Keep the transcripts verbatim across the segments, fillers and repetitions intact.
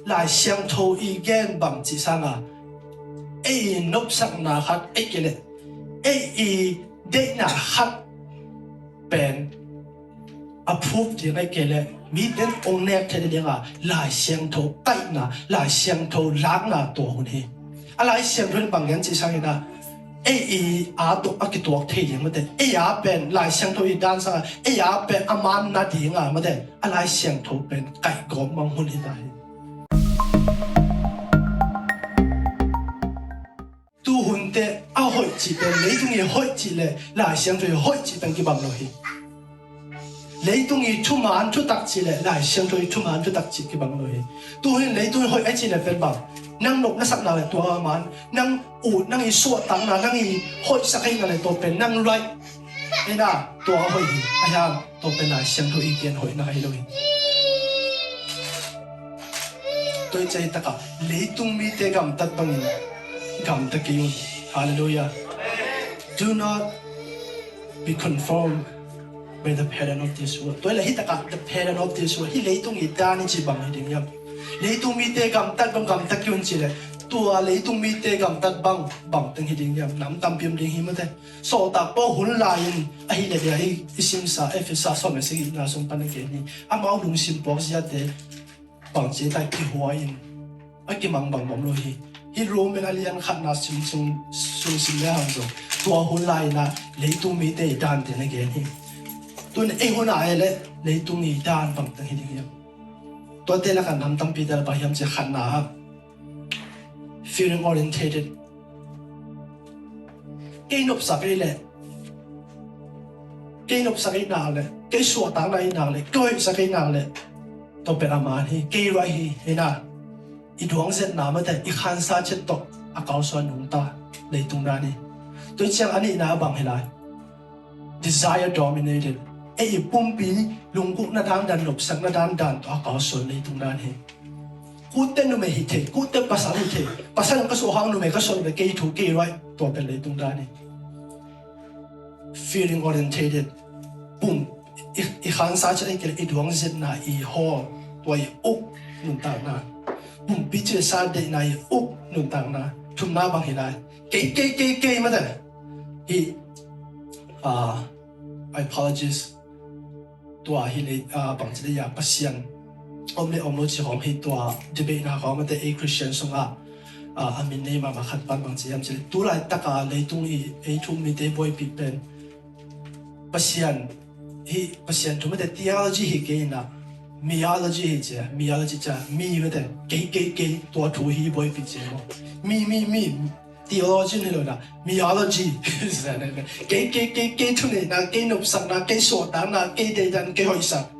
Lai Siangtho i gen bang cih sanga ei i nopsakna khat ei kei leh ei i deihna khat pen a phup ding ei kei leh miten ong nek thei dinga Lai Siangtho taihna, Lai Siangtho lakna tua hun hi. A Lai Siangtho in bang gen cih sangin ah ei i a tua a kituak thei ding mate, ei a pen Lai Siangtho i dan sanga ei a pen a man na dinga mate, a Lai Siangtho pen kaihgawp mang hun hi ta hi. Tuhunte a hoih cih pen, leitung i hoih cih le Lai Siangtho i hoih cih pen kibang lo hi. Leitung i thuman thutak cih le Lai Siangtho i thuman thutak cih kibang lo hi. Tuhin leitung i hoih a cih le pen bang, nang nop na sakna le tua man, nang ut nang i suahtakna nang i hoihsak ahihna le tua pen nang right. Eina tua hoih hi. Ahiang tua pen Lai Siangtho i gen hoihna hi lo hi. Tua i cei takah leitung mite gamtat bangin gamta kei un. Halleluiah. Do not be conformed by the pattern of this world. Tua i le hi takah the pattern of this world, hi leitung i dan i ci bang hi ding hiam? Leitung mite gamtat bang gamta kei un ci le tua leitung mite gamtat bang bang teng hi ding hiam? Nam tampi om ding hi mate. Sawltak Paul hun lai-in ahih leh dia i simsa Efesa sawm le sagihna sung pan a gen hi. Amau lungsim puak ziate bangci ta kihuai-in a kimang bang bawm lo hi. Hi Roman a lian khatna sung sim le hang zong tua hun lai-in ah leitung mite i dante na gen hi. Tun ei hun ah ei le leitung i dan bang teng hi ding hiam? Tuate lakah nam tampi te la pa hiam ci khatna ah feeling orientated. Kei nopsak ei le, kei nopsak ei nak le, kei suahtak nak ei nak le, kei hoihsak ei nak le, tua pen a man hi, kei ruai hi, hi na. I duang zetna mate, i khansa cet tawh a kalsuan nungta leitung dan hi. Tua ciang a nihna bang hi lai. Desire dominated. Ei i pumpi lunggulhna dandan, nopsakna dandan tawh a kalsuan leitung dan hi. Kutte numei hi thei, kutte pasal hi thei, pasal ka suah hang numei ka suah numei kei thu kei ruai, tua pen leitung dan hi. Feeling orientated. Pum i, i khansa cet ei kei le i duang zetna i hawl, tua i uk nuntakna. Pumpi cilsa deihna i uk nuntakna. Thumna bang hi lai. Kei, kei, kei, kei mate. Hi, ah, I apologize. Tua hi le, ah, bangci le ya Pasian om le om lo ci hawm hi tua debate na hawm mate ei Christian sungah, ah, a min nei mahmah khat pan bangci hiam ci le. Tu laitaka leitung i ei thu mite buaipih pen Pasian hi, Pasian thu mate theology hi kei na, meology hi ci, meology ci, mi mate, kei, kei, kei, tua thu hi buaipih ci maw. Mi, mi, mi, theology hi lo na, meology. Kei, kei, kei, kei thuneihna, kei nopsakna, kei suahtakna, kei deidan, kei hoihsak.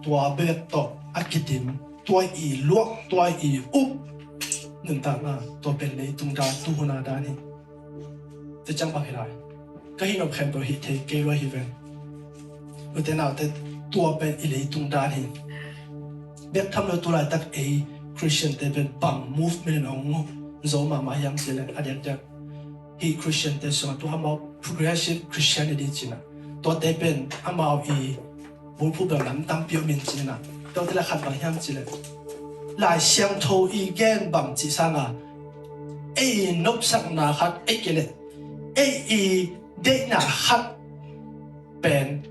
Tua bek tawh a kidim, tua i luah, tua i up nuntakna, tua pen leitung dan, tuhuna dan hi. Tua ciang bang hi lai. Ka hi nop khempeuh hi thei, kei ruai hi ven. Ute naute, tua pen i leitung dan hi. Bek tham lo tu laitak ei Christian te pen bang movement in hong zo mahmah hiam ci le a diakdiak. Hi Christian te sungah tua amau progressive Christianity cina. Tuate pen amau i bulphuh bel lam tampi om in cina. Tuate la khat bang hiam ci le. Lai Siangtho i gen bang ci sanga. Ei i nopsakna khat ei kei le. Ei i deihna khat pen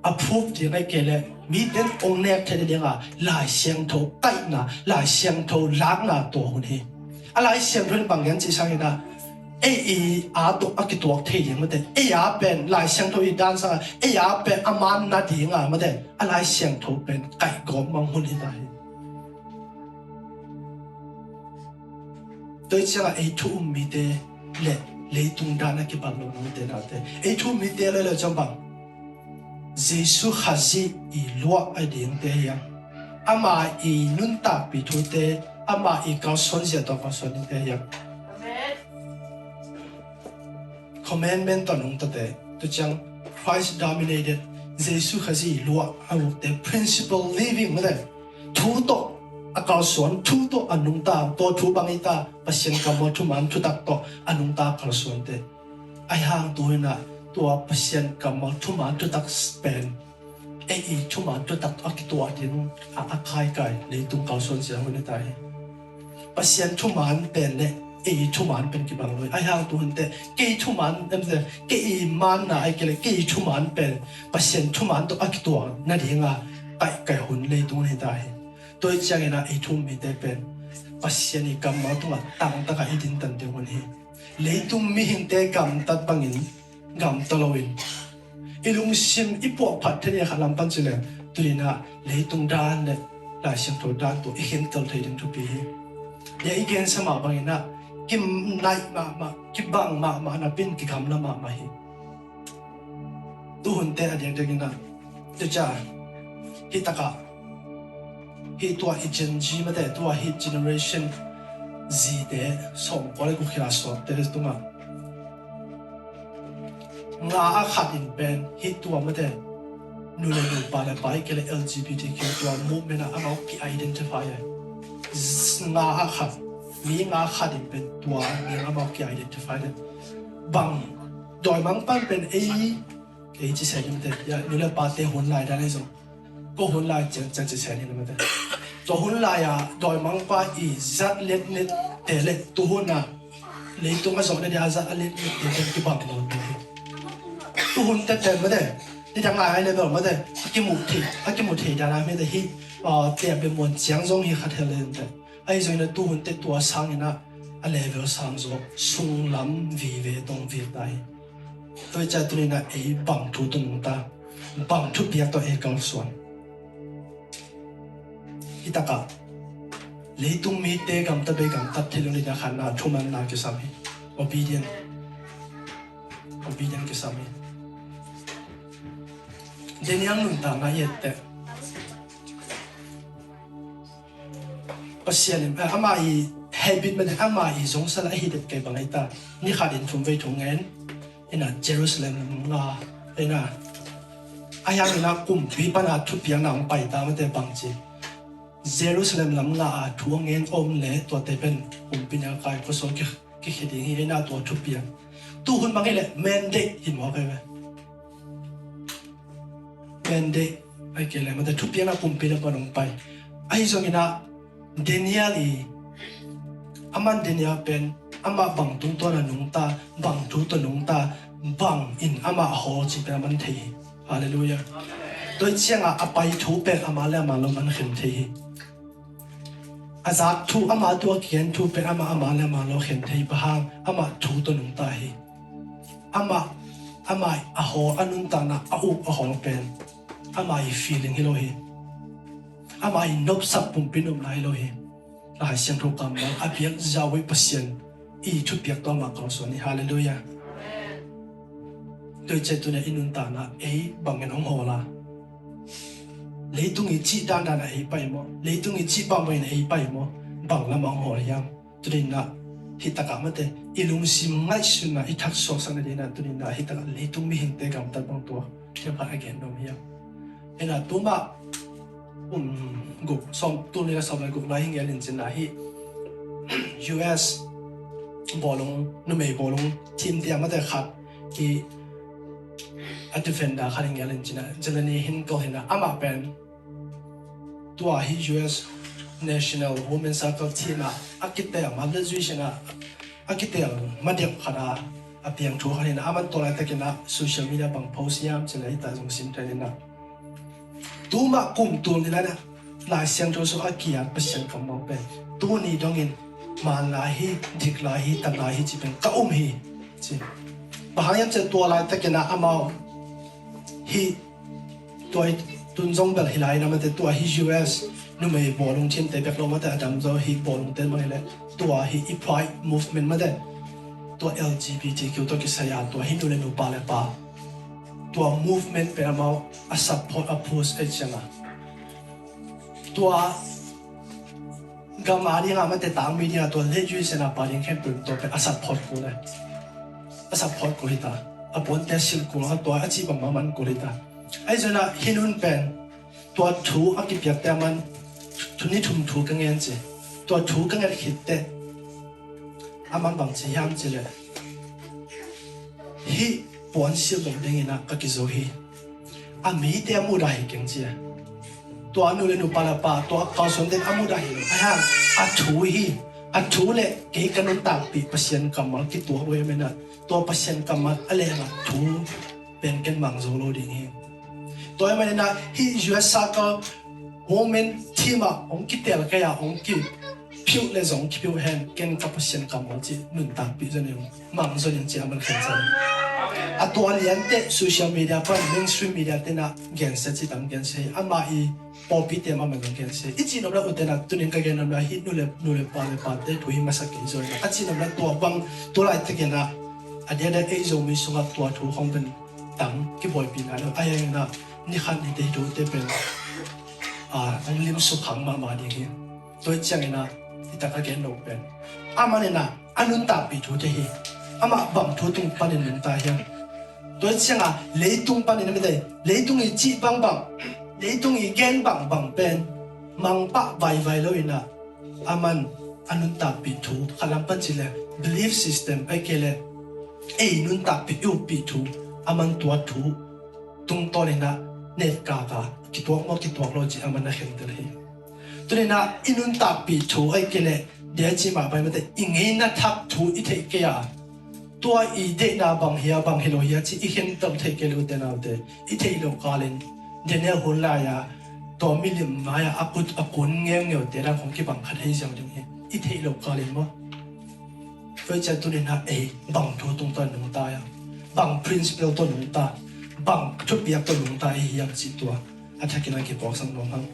a phup ding ei kei le miten ong nek thei dinga Lai Siangtho taihna, Lai Siangtho lakna tua hun hi. A Lai Siangtho in bang gen cih sangin ah ei i a tua a kituak thei ding mate, ei a pen Lai Siangtho i dan sanga ei a pen a man na dinga mate, a Lai Siangtho pen kaihgawp mang hun hi ta hi. Tua ciangah ei thu um mite le leitung dan a kipat lo mite nate. Ei thu um mite le le ciang bang Jesu Khazih i luah a dingte hiam? Ama i nuntakpih thute, ama i kalsuan zia tawh kalsuan dingte hiam? Commandment tawh nungtate, tu ciang Christ dominated, Jesu Khazih luah a ukte, principle living mate. Thu tawh a kalsuan, thu tawh a nungta, tua thu bang i ta, Pasian kammal thuman thutak tawh a nungta kalsuante. Ahi hang tu hi na, tua Pasian kammal thuman thutak pen ei i thuman thutak a kituah ding a, a kaikai leitung kalsuan sia hun hi ta hi. Pasian thuman pen le ei thuman pen kibang lo hi. Ahi hang tu hun teh kei thuman, em, kei i manna ahih kei leh kei thuman pen Pasian thuman tawh a kituah nadinga kaikai hun leitung hi ta hi. Tua hi ciangin ah ei thu-um mite pen Pasian i kammal tungah tangtaka i dintan ding hun hi. Leitung mihingte gamtat bangin gamta loin i lungsim i puahphat thei ding a khat lam pan ci leng, tuni-in ah leitung dan le Lai Siangtho dan tawh i khentel thei ding thupi hi. Tua i gensa mah bangin ah kinaih mahmah, kibang mahmah napi-in kigamla mahmah hi. Tuhunte a diakdiakin ah, tua ciang hih takah hih tua i Gen Z mate, tua hih Generation Z te, sawmkua le guk khit a suakte tungah nga a khat in pen hih tua mate, nu le nu, pa le pa, ahih kei leh L G B T Q tua movement ah amau ki-identify hi. Nga a khat, mi nga khat in pen tua ni amau ki-identify hi. Bang, dawimangpa'n pen ei, ei ci seh ni mate, ya, nu le pate hun lai dan ahi zong, ko hun lai ciang ciang ci seh ni mate. Tua hun lai-a dawimangpa i zat letnette le tuhun a leitung a zawh nading a zat a letnette pen kibang nawn lo hi. Tuhun tete mate, nidang lai a level mate, a kimu thei, a kimu thei dan a mate hi, ah, tua bek muan ciang zong hi kha thei lel mate. Ahi zongin ah tuhun teh tua sangin ah a level sang zaw, sunglam vive tawh vive ta hi. Tua hi ciang tuni-in ah ei bang thu tawh nungta, bang thupiak tawh ei kalsuan? Hih takah leitung mite gamta bei gamtat thei lo ding a khatna thumanna kisam hi. Obedient. Obedient kisam hi. Daniel nuntakna i et teh, Pasian in, eh, amah i habit mate, amah i zongsal ahi dek kei bang ahi ta. Ni khat in thum vei thu ngen, ina Jerusalem lam nga, ina, ahi hangin ah kumpi pana thupiakna hong pai ta mate, bang ci, Jerusalem lam nga a thu a ngen om leh tuate pen kumpi na kai khuasung ki, kikhia ding hi, ina tua thupiak. Tuhun bang hi leh mandate hi mawk hi ve. Mandate, ahih kei leh mate thupiakna kumpi lam pan hong pai. Ahi zongin ah Daniel i, aman Daniel pen amah bang tungtawn a nungta, bang thu tawh nungta, bangin amah a hawl cih pen aman thei hi. Halleluiah. Tua hi ciangah a pai thu pen amah le amah lo man khen thei hi. A zak thu, amah tawh a kigen thu pen amah, amah le amah lo khen thei, bang hang, amah thu tawh nungta hi. Amah, amah a hawl, a nuntakna, a uk a hawl pen amah i feeling hi lo hi. Amah i nopsak pumpi nopna hi lo hi. Lai Siangtho kammal a biak zaw i Pasian i thupiak tawh amah kalsuan hi. Halleluiah. Tua hi ciang tuni-a i nuntakna ei bangin hong hawl a, leitung i cih dandan a ei pai maw? Leitung i cih bangbang in ei pai maw? Bang lamah hong hawl hiam? Tuni-in ah hih takah mate, i lungsim ngaihsutna i thak suaksak nadingin ah tuni-in ah hih takah leitung mihingte gamtat bang tua themkhat a gen nuam hiam? Ina, tuma kum guk, sawm, tul nih le sawm le guk lai hi ngial in cin ah hih U S bawlung, numei bawlung team te ah mate khat hi, a defender khat hi ngial in cin ah, Jelani Hinkle hi na, amah pen tua hih U S National Women's Soccer team ah a kitel ma, graduation ah a kitel ma deuh khat a, a piang thu khat hi na, aman tua laitakin ah social media bang post hiam cih leh hih ta zong sim thei hi na. Tuma kum tul nih lai-in ah Lai Siangtho sungah a kiat Pasian kammal pen, tuni dongin man lai hi, dik lai hi, tam lai hi cih pen ka um hi, ci. Bang hang hiam cih leh tua laitakin ah amau hih, tua hi, tun zong bel hi lai-in ah mate, tua hih U S numei bawlung team te bek lo mate, a dam zaw hih bawlung te bang hi leh tua hih i Pride movement mate, tua L G B T Q tawh kisai a tua hih nu le nu, pa le pa, tua movement pen amau a support, a push ahih ciangin ah tua gam a ding a mate, tangmi ding a, tua late U S A na pa ding khempeuh tua pen a support kul e. A support kul hi ta. A puante silh kul, a tua a cih bangmah man kul hi ta. Ahi zongin ah hih nu pen tua thu a kipiakte aman thu, ni thum thu ka ngen ci. Tua thu ka nget khit teh aman bang ci hiam cih leh, hih puan silh loh dingin ah ka kizo hi. a mite a mudah hi keng ci a. Tua nu le nu, pa le pa, tua a kalsuante a mudah hi lo. A hang, a thu hi. A thu le kei ka nuntakpih Pasian kammal kituak lo hi manin ah, tua Pasian kammal a leh a thu pen ken mang zo lo ding hi. Tua hi manin ah hih U S a ka women team ah hong kitel kei a hong kiphiuh le zong kiphiuh hen, ken ka Pasian kammal cih nuntakpih zo ning, mang zo ning cih a man khen sa. A tua liante social media pan, mainstream media te in ah gensia cih tam gensia hi. Amah i pawlpite mah man zong gensia hi. I cih nop le u te in ah, tunin ka gen nop le hih nu le, nu le pa le pate thu hi masa kei zo hi. A cih nop le tua bang, tua laitakin ah a diakdiak ei Zomi sungah tua thu khong pen tam kibuaipih nai lo. Ahi hangin ah ni khat ni te hih thute pen a, hong lim suk khang mahmah ding hi. Tua hi ciangin ah, hi tak a gen lo pen, amah in ah a nuntakpih thute hi. Amah bang thu tung panin nungta hiam? Tua hi ciangin ah leitung panin a mite, leitung i cih bangbang, leitung i gen bangbang pen mang pah vaivai lo in ah, a man a nuntakpih thu, khat lam pan cih le belief system, ahih kei le ei nuntakpih, i uppih thu, a man tua thu tungtawn in ah netkak a, kituak maw kituak lo cih a man a khentel hi. Tunin ah i nuntakpih thu ahih kei le, dia cih mah pai mate, i ngeina thak thu i theih kei a, tua i deihna bang hi a, bang hi lo hi a cih i khentel theih kei lo te naute, i theih loh kalin Daniel hun lai-a tua milim mai-a a kut a kun ngeungeute dan khong kibang khat hi ziau ding hi. I theih loh kalin maw? Tua hi ciang tunin ah ei bang thu tungtawn nungta hiam? Bang principle tawh nungta, bang thupiak tawh nungta i hi hiam cih tua a thakin a kipuaksak nuam hang.